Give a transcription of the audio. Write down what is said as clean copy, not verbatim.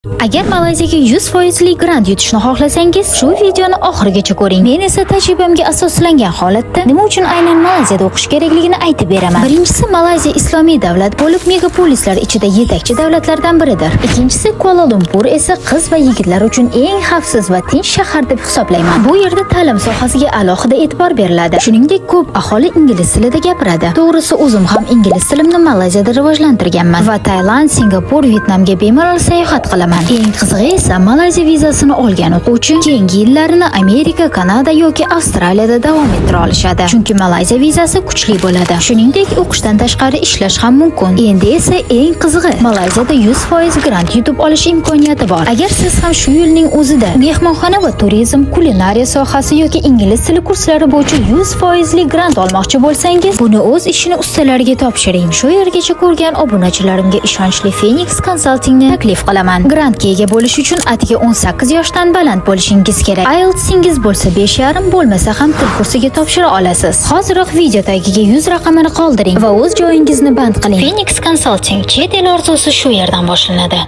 Agar Malayziyaga 100% grant yutishni xohlasangiz, shu videoni oxirigacha ko'ring. Men esa tajribamga asoslangan holatda nima uchun aynan Malayziyada o'qish kerakligini aytib beraman. Birinchisi, Malayziya islomiy davlat bo'lib, megapolislar ichida yetakchi davlatlardan biridir. Ikkinchisi, Kuala-Lumpur esa qiz va yigitlar uchun eng xavfsiz va tinch shahar deb hisoblayman. Bu yerda ta'lim sohasiga alohida e'tibor beriladi. Shuningdek, ko'p aholi ingliz tilida gapiradi. To'g'risi, o'zim ham ingliz tilimni Malayziyada rivojlantirganman va Tailand, Singapur, Vyetnamga bemalol sayohat qilaman. Eng qizig'i esa, Malayziya vizasini olgan o'quvchi keyingi yillarini Amerika, Kanada yoki Avstraliyada davom ettira olishadi. Chunki Malayziya vizasi kuchli bo'ladi. Shuningdek, o'qishdan tashqari ishlash ham mumkin. Endi esa eng qizig'i, Malayziyada 100% grant yutib olish imkoniyati bor. Agar siz ham shu yilning o'zida mehmonxona va turizm, kulinariya sohasi yoki ingliz tili kurslari bo'yicha 100% li grant olmoqchi bo'lsangiz, buni o'z ishini ustalariga topshiring. Shu yergacha ko'rgan obunachilarimga ishonchli Phoenix Consultingni taklif qilaman. Grantga ega bo'lish uchun atigi 18 yoshdan baland bo'lishingiz kerak. IELTSingiz bo'lsa 5,5, bo'lmasa ham til kursiga topshira olasiz. Hoziroq video tagiga 100 raqamini qoldiring va o'z joyingizni band qiling. Phoenix Consulting, chet el orzusi shu yerdan boshlanadi.